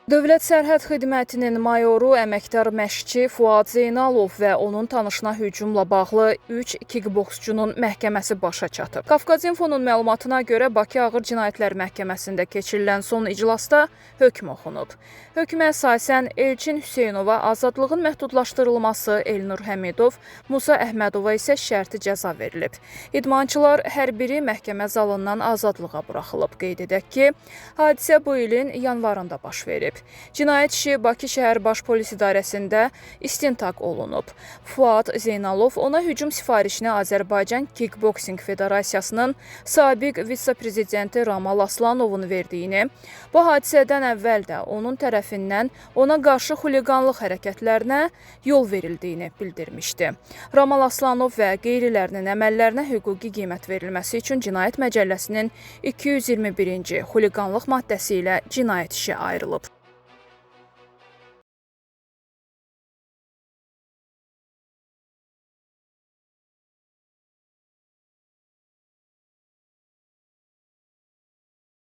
Dövlət Sərhəd Xidmətinin mayoru əməkdar məşqçi Fuad Zeynalov və onun tanışına hücumla bağlı 3 kikboksçunun məhkəməsi başa çatıb. Qafqazinfonun məlumatına görə Bakı Ağır Cinayətlər Məhkəməsində keçirilən son iclasda hökm oxunub. Hökmə əsasən Elçin Hüseynova azadlığın məhdudlaşdırılması, Elnur Həmidov, Musa Əhmədova isə şərti cəza verilib. İdmançılar hər biri məhkəmə zalından azadlığa buraxılıb. Qeyd edək ki, hadisə bu ilin yanvarında baş verib. Cinayət işi Bakı şəhər Baş Polis İdarəsində istintaq olunub. Fuad Zeynalov ona hücum sifarişini Azərbaycan Kickboksing Federasiyasının sabiq vitse-prezidenti Ramal Aslanovun verdiyini, bu hadisədən əvvəl də onun tərəfindən ona qarşı xuliqanlıq hərəkətlərinə yol verildiyini bildirmişdi. Ramal Aslanov və qeyrilərinin əməllərinə hüquqi qiymət verilməsi üçün Cinayət Məcəlləsinin 221-ci xuliqanlıq maddəsi ilə cinayət işi ayrılıb.